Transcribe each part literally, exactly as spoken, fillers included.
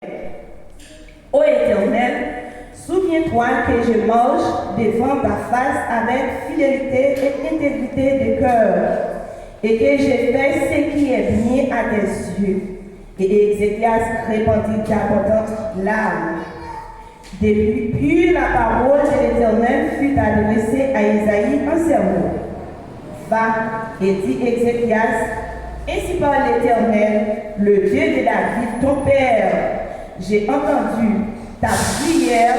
Ô Éternel, souviens-toi que je marche devant ta face avec fidélité et intégrité de cœur, et que j'ai fait ce qui est bien à tes yeux. Et Ézéchias répandit d'abondantes larmes. Depuis, puis la parole de l'Éternel fut adressée à Isaïe en ces mots. Va et dis Ézéchias, ainsi parle l'Éternel, le Dieu de David ton père. J'ai entendu ta prière,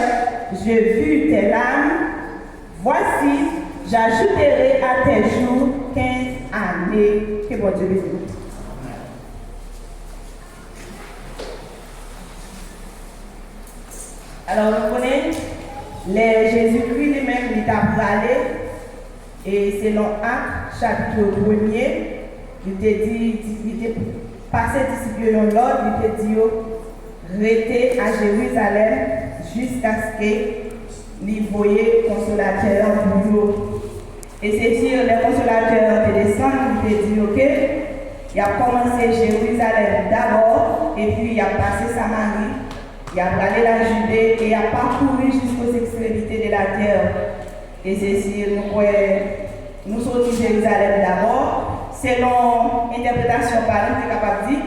j'ai vu tes larmes. Voici, j'ajouterai à tes jours quinze années. Que Bondieu bénisse. Alò, nou konnen, lè Jezikri li menm, li t ap prale, e selon Ak, chapit premye, li te di, li te pase disip yo yon lòd, li te di yo, rete a Jerizalèm jiskaske li voye Konsolatè an pou yo. E se si lè Konsolatè an te desann, li te di yo ke y ap kòmanse Jerizalèm dabò, epi y ap pase Samari, y ap prale la Jide, e y ap pakouri jusqu'aux extrémités de la terre. E se si nou kwè nou soti Jerizalèm dabò, selon entèpretasyon pa nou, te kapab di,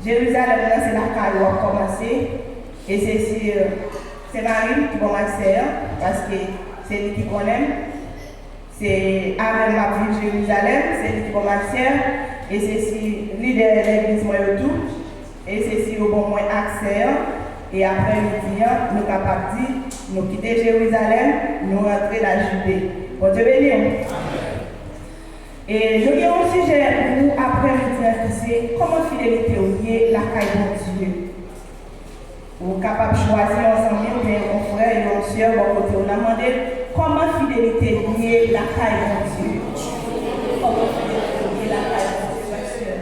Jerizalèm nan se lakay ou ap kòmanse, e se si se mari m ki ban m aksè an, paske se li ki konnen m. Se avè l m ap viv Jerizalèm, se li ki ban m aksè, e se si lidè legliz mwen yo tou, e se si yo ban mwen aksè an, e aprè midi an, nou kapab di, nou kite Jerizalèm, nou rantre la Jide. Bondye beni w. E nou gen yon sijè pou ou aprè midi an ki se, kòman fidelite w ye lakay Bondye? Ou kapab chwazi yon zanmi oubyen yon frè, yon sè bò kote w nan, mande l, kòman fidelite l ye lakay Bondye? Kòman fidelite l ye lakay Bondye, pastè?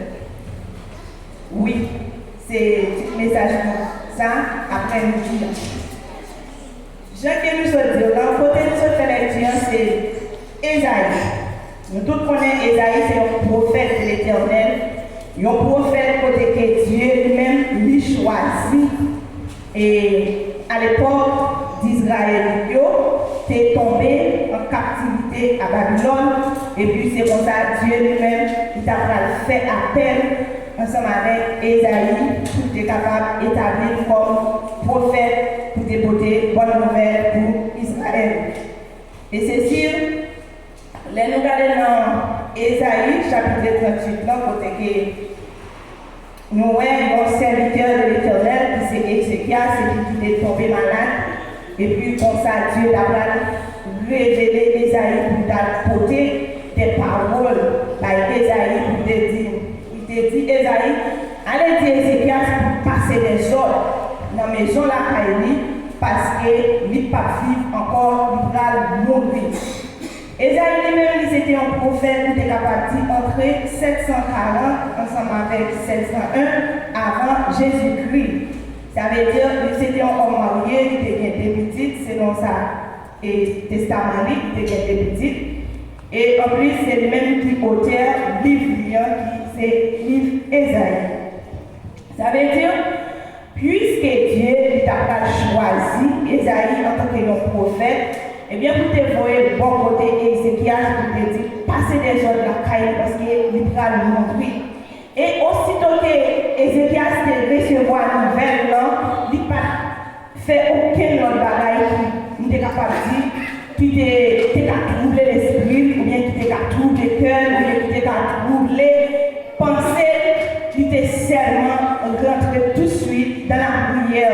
Wi, se tit mesaj nou sa, aprè midi an. Jan ke nou sot di w lan, kote nou sot fè lekti an, se Ezayi. Nou tout konnen Ezayi se yon pwofèt de Letènèl, yon pwofèt kote ke Dye li menm li chwazi. E alepòk, Dizrayelit yo te tonbe an kaptivite a Babilòn, epi se konsa Dye li menm li ta pral fè apèl ansanm avèk Ezayi pou l te kapab etabli l kòm pwofèt pou te pote bòn nouvèl pou Izrayèl. E se si, lè nou gade nan Ezayi chapit tranntuit lan, kote ke nou wè yon sèvitè de Letènèl ki se Ezekyas epi ki te tonbe malad, epi konsa Dye ta pral revele Ezayi pou l ta pote de pawòl bay Ezayi pou l te di, li te di Ezayi, ale di Ezekyas pou l pase dezòd nan mezon lakay li, paske li p ap viv ankò, li pral mouri. Ezayi li menm, li se te yon pwofèt, nou te kapab di, antre sèt san karant ansanm avèk sèt san en avan Jezikri. Sa vle di, li se te yon òm marye, li te gen de pitit, selon sa, e, testaman li, li te gen de pitit. E anplis, se li menm ki otè liv li an, ki se liv Ezayi. Sa vle di, piske Dye li ta pral chwazi Ezayi antanke yon pwofèt, ebyen, pou te voye l bò kote Ezekyas, pou te di, pase dezòd lakay li, paske li pral mouri. E osito ke Ezekyas te resevwa nouvèl lan, li pa t fè okenn lòt bagay ki, m te kapab di, ki te, te ka twouble lespri l, oubyen ki te ka twouble kè l, oubyen ki te ka twouble panse l, li te sèlman rantre touswit dan lapriyè.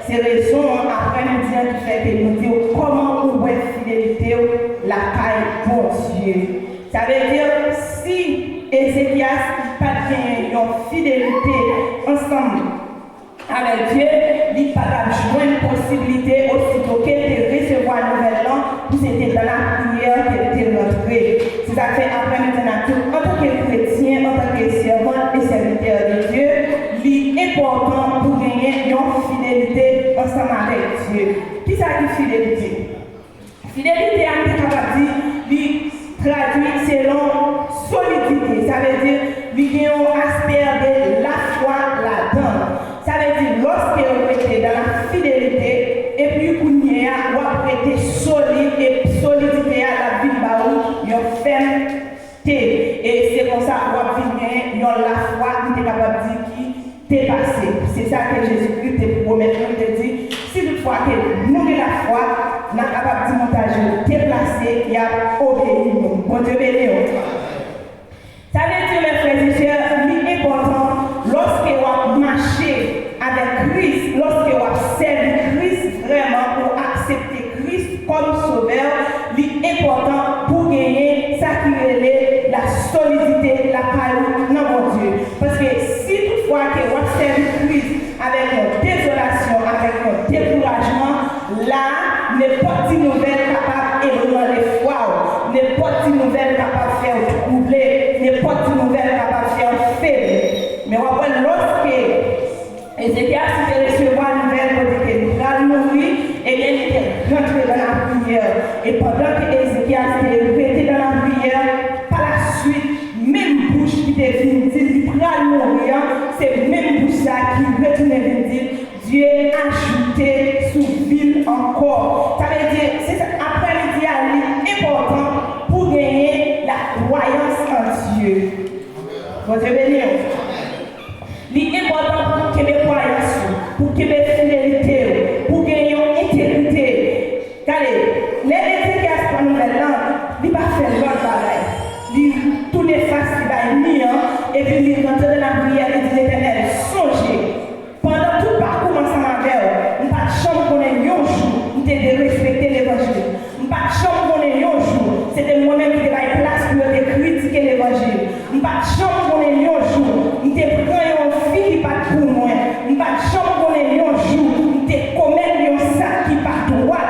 Se rezon an, aprè midi an, ki fè ke nou di w kòman ou wè fidelite w lakay Bondye. Sa vle di, si Ezekyas pa t genyen yon fidelite ansanm avèk Dye, li pa t ap jwenn posiblite osito ke l te resevwa nouvèl lan pou se te dan lapriyè ke l te rantre. Se sa k fè aprè midi an, nou di w, antanke kretyen, antanke sèvant e sèvitè de Dye, li enpòtan pou genyen yon fidelite ansanm avèk Dye. Kisa ki fidelite? Fidelite a, nou te kapab di, li tradui selon solidite. Sa vle di, li gen yon aspè de lafwa ladan l. Sa vle di, lòske w Sa ke Jezikri te pwomèt nou, li te di, si toutfwa ke nou gen lafwa, n a kapab di montay yo deplase, y ap obeyi nou. Bondye beni w. Sa vle di, mes frères et sœurs, li enpòtan lòske w ap mache avèk Kris, lòske w ap sèvi Kris vrèman, ou aksepte Kris kòm Sovè, li enpòtan pou genyen sa ki rele la solidite lakay ou nan Bondye. Paske si toutfwa ke w ap sèvi Kris avèk yon dezolasyon, avèk yon dekourajman, la, nenpòt ti nouvèl kapab ebranle fwa w, nenpòt ti nouvèl kapab fè w twouble, nenpòt ti nouvèl kapab fè w febli. Men w ap wè lòske Ezekyas te resevwa nouvèl kote ke li pral mouri, ebyen, li te rantre nan lapriyè. E pandan ke Ezekyas te rete nan lapriyè, pa la swit, menm bouch ki te vin di l li pral mouri an, se menm bouch sa a ki retounen vin di l, Dye ajoute sou vi l ankò. Sa vle di, se sa, aprè midi a, li enpòtan pou genyen la kwayans an Dye. Bondye beni w. Li enpòtan pou w kenbe kwayans ou, pou w kenbe fidelite w, pou w gen yon entegrite. Gade, lè Ezekyas pran nouvèl lan, li pa fè lòt bagay. Li tounen fas li bay mi an, epi li rantre nan lapriyè, li di, Letènèl, sonje, pandan tout pakou m ansanm avè w, m pa t janm konnen yon jou m te derespekte levanjil. M pa t janm konnen yon jou se te mwen menm ki te bay plas pou yo te kritike levanjil. M pa t janm konnen yon jou m te pran yon fi ki pa t pou mwen. M pa t janm konnen yon jou m te komèt yon zak ki pa dwat.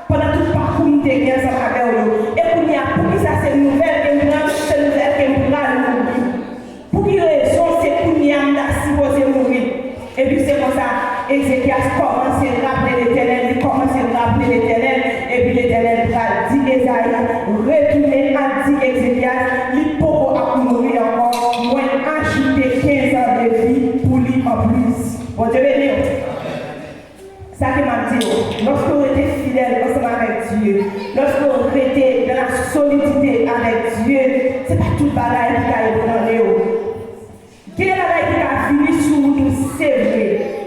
Pandan tout pakou m te gen ansanm avè w yo. E kounye a, poukisa se nouvèl ke m pran, se nouvèl ke m pral mouri? Pou ki rezon se kounye a m ta sipoze mouri? Epi se konsa, Ezekyas kòmanse raple Letènèl, li kòmanse raple Letènèl, epi Letènèl pral di Ezayi, retounen al di Ezekyas, li poko ap mouri ankò, mwen ajoute kenz an de vi pou li anplis. Bondye beni w. Sa ke m ap di w, lòske w rete fidèl ansanm avèk Dye, lòske w rete dans la solidité avec Dieu, se pa tout bagay ki ka ebranle w. Gen de bagay ki ka vini sou wout ou, se vre,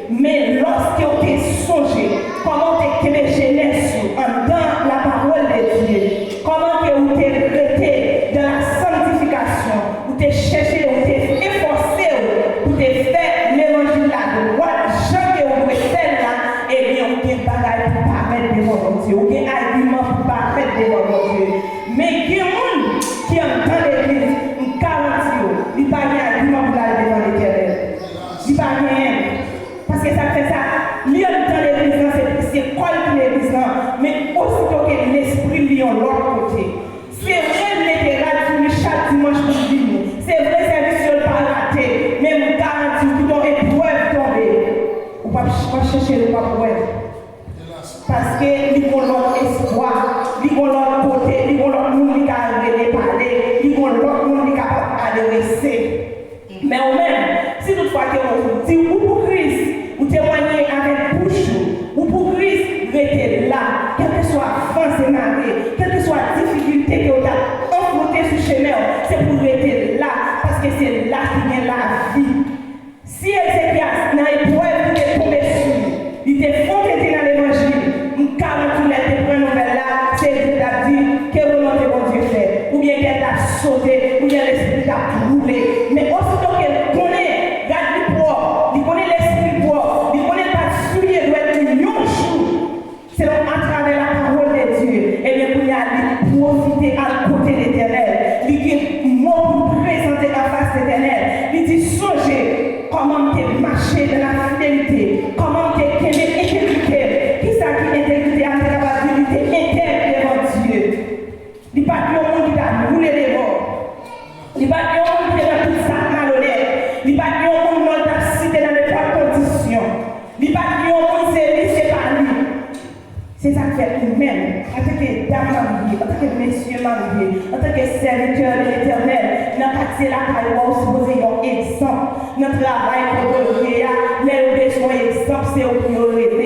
men lòske w te sonje kòman w te kenbe jenès ou anndan la parole de Dieu, kòman ke ou te rete dans la sanctification, ou te chèche, ou te efòse w pou te fè levanjil la dwat jan ke ou dwe fè l la, ebyen, ou gen bagay pou parèt devan Bondye. Ou gen agiman pou parèt devan Bondye. Men gen moun ki anndan legliz, m garanti w, li pa gen agiman pou l al devan Letènèl. Li pa genyen. Paske sa k fè sa, li anndan legliz lan, se, se kò l ki legliz lan, men osito ke lespri l yon lòt kote. Se vre, l mete rad sou li chak dimanch pou l vini. Se vre, sèvis yo l pa rate, men m garanti w, kite yon eprèv tonbe, ou p ap ch-, w ap chèche l, ou p ap wè l. Paske li gon lòt espwa, li gon lòt kote, li gon lòt moun li ka rele pale, li gon lòt moun li kapab adrese. Men ou menm, si toutfwa ke ou di ou pou Kris, ou temwanye avèk bouch ou, ou pou Kris, rete la. Kèlkeswa van se mare, kèlkeswa difikilte ke ou t ap anfwonte sou chemen w, se pou w rete la, paske se la ki gen lavi. Si Ezekyas, nan eprèv ki te tonbe sou li, li te fon tete nan levanjil, m garanti w lè l te pran nouvèl la, se li t ap di, ke volonte Bondye fèt, oubyen kè l t ap sote, oubyen lespri t ap twoule. Men osito ke l konnen rad li pwòp, li konnen lespri pwòp, li konnen l pa t souye dwèt li yon jou, selon atravè la parole de Dieu, ebyen, kounye a, li pwofite al kote Letènèl. Li gen mo pou l prezante anfas Letènèl. Li di, sonje kòman m te mache nan la fidelite, kòman m te kenbe entegrite m. Kisa ki entegrite a? M te kapab di li te entèg devan Dye. Li pa t yon moun ki t ap woule de bò. Li pa t yon moun ki te nan tout zak malonèt. Li pa t yon moun non l t ap site nan nenpòt kondisyon. Li pa t yon moun se li, se pa li. Se sa k fè ou menm, antanke dam marye, antanke mesye marye, antanke sèvitè de Letènèl, nan katye lakay ou a, ou sipoze yon egzanp. Nan travay kote w ye a, lè yo bezwen egzanp, se ou pou yo rele.